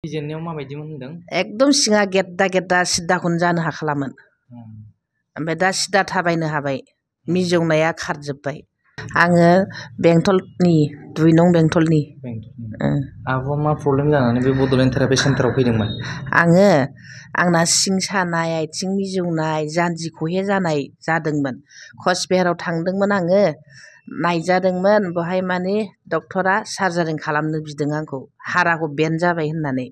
फैजेननायाव माबायदिमोन होनदों? एकदम सिङा गेद्दा गेद्दा सिद्दाखौनो जानो हाखालामोन। ओमफ्राय दा सिद्दा थाबायनो हाबाय, मिजौनाया खारजोब्बाय। आङो बेंटलनि 2 नं बेंटलनि। आब'आ मा प्रब्लेम जानानै बे बड'लेण्ड थेरापि सेन्टाराव फैदोंमोन? आंना सिं सानाय, आथिं मिजौनाय, जानजि खहे जानाय जादोंमोन। कचबिहाराव थांदोंमोन आङो, नायजादोंमोन। बेवहाय माने डक्टरा सार्जारि खालामनो बिदों आंखौ, हाराखौ बेन्ड जाबाय होननानै।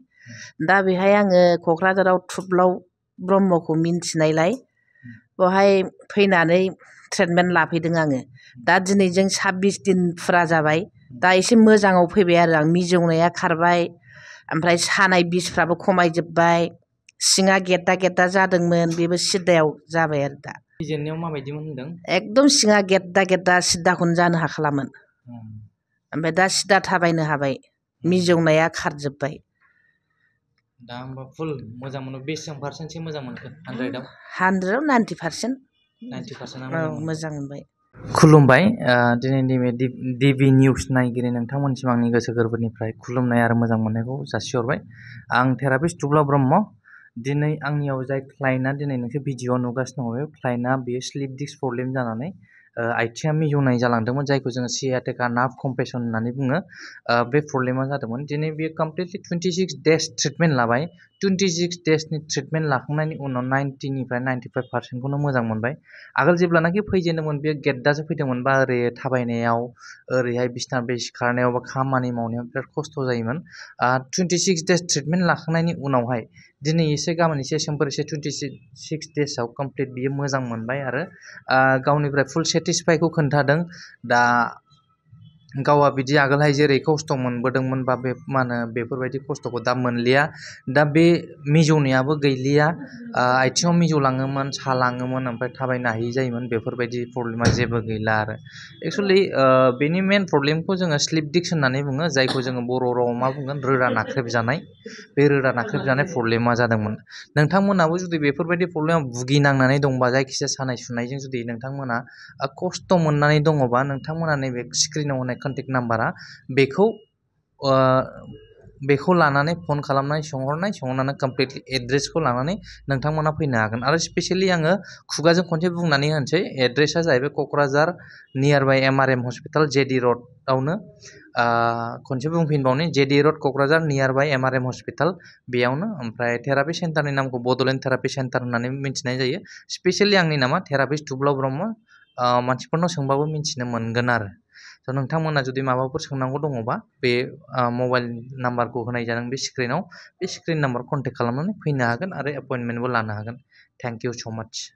दा बेहाय आङो क'क्राझाराव थुब्लाव ब्रह्मखौ मिन्थिनायलाय बेवहाय फैनानै ट्रिटमेन्ट लाफैदों आङो। दा दिनैजों 26 दिन फुरा जाबाय। दा एसे मोजाङाव फैबाय आरो आं, मिजौनाया खारबाय, ओमफ्राय सानाय बिसफ्राबो खमायजोब्बाय, सिङा गेद्दा गेद्दा जादोंमोन बेबो सिद्दायाव जाबाय आरो दा। फैजेननायाव माबायदिमोन होनदों? एकदम सिङा गेद्दा गेद्दा सिद्दाखौनो जानो हाखालामोन। ओमफ्राय दा सिद्दा थाबायनो हाबाय, मिजौनाया खारजोब्बाय। दा होमबा फुल मोजां मोनो? बेसेबां पारसेन्टसो मोजां मोनखो 100आव? 100आव 90%। 90%। मोजां मोनबाय। खुलुमबाय। दिनैनि बे DB निउस नायगिरि नोंथांमोनसिम आंनि गोसो गोरबोनिफ्राय खुलुमनाय आरो मोजां मोननायखौ जासिहरबाय। आं थेरापिस्ट थुब्ला ब्रह्म। दिनै आंनियाव जाय क्लाइन्टआ दिनै नोंसोर भिडिअ'आव नुगासिनो दङ, बे क्लाइन्टआ बेयो स्लिप डिस्क प्रब्लेम जानानै आथिङा मिजौनाय जालांदोंमोन, जायखौ जोङो सियाटिका नार्भ कम्प्रेसन होननानै बुङो। बे प्रब्लेमा जादोंमोन। दिनै बेयो कमप्लिटलि 26 डेज ट्रिटमेन्ट लाबाय। 26 डेजनि ट्रिटमेन्ट लाखांनायनि उनाव 90निफ्राय 95%खौनो मोजां मोनबाय। आगोल जेब्लानाखि फैजेनदोंमोन बेयो गेद्दासो फैदोंमोन, बा ओरै थाबायनायाव, ओरैहाय बिसना बे सिखारनायाव बा खामानि मावनायाव बिराद खस्थ' जायोमोन। 26 डेज ट्रिटमेन्ट लाखांनायनि उनावहाय दिनै एसे गाबोन एसे समफोर एसे 26 डेजआव कमप्लिट बियो मोजां मोनबाय आरो गावनिफ्राय फुल सेटिसफाइखौ खोन्थादों। दा गावहा बिदि आगोलहाय जेरै खस्थ' मोनबोदोंमोन, बा बे मा होनो बेफोरबायदि खस्थ'खौ दा मोनलिया। दा बे मिजौनायाबो गैलिया। आथिङाव मिजौलाङोमोन, सालाङोमोन, ओमफ्राय थाबायनो हायि जायोमोन। बेफोरबायदि प्रब्लेमा जेबो गैला आरो। एक्सुवेलि बेनि मेन प्रब्लेमखौ जोङो स्लिप डिस्क होननानै बुङो, जायखौ जोङो बर' रावाव मा बुंगोन, रोदा नाख्रेबजानाय। बे रोदा नाख्रेबजानाय प्रब्लेमा जादोंमोन। नोंथांमोनाबो जुदि बेफोरबायदि प्रब्लेमाव भुगिनांनानै दंबा, जायखिजाया सानाय सुनायजों जुदि नोंथांमोना खस्थ' मोननानै दङबा, नोंथांमोना नैबे स्क्रिनाव होनाय कन्टेक्ट नाम्बारा बेखौ लानानै फन खालामनाय, सोंहरनानै कमप्लिटलि एड्रेसखौ लानानै नोंथांमोना फैनो हागोन। आरो स्पेसियेलि आङो खुगाजों खनसे बुंनानै होनोसै, एड्रेसा जाहैबाय क'क्राझार नियार बाइ MRM हस्पिटाल JD र'डआवनो। खनसे बुंफिनबावनि, JD र'ड क'क्राझार नियार बाइ MRM हस्पिटाल, बेयावनो। ओमफ्राय थेरापि सेन्टारनि नामखौ बड'लेण्ड थेरापि सेन्टार होननानै मिन्थिनाय जायो। स्पेसियेलि आंनि नामा थेरापिस्ट थुब्ला ब्रह्म। मानसिफोरनाव सोंबाबो मिन्थिनो मोनगोन आरो। स' नोंथांमोना जुदि माबाफोर सोंनांगौ दङबा, बे मबाइल नाम्बारखौ होनाय जादों बे स्क्रिनाव, बे स्क्रिन नाम्बारखौ कन्टेक्ट खालामनानै फैनो हागोन आरो एपइन्टमेन्टबो लानो हागोन। थेंक इउ स' माच।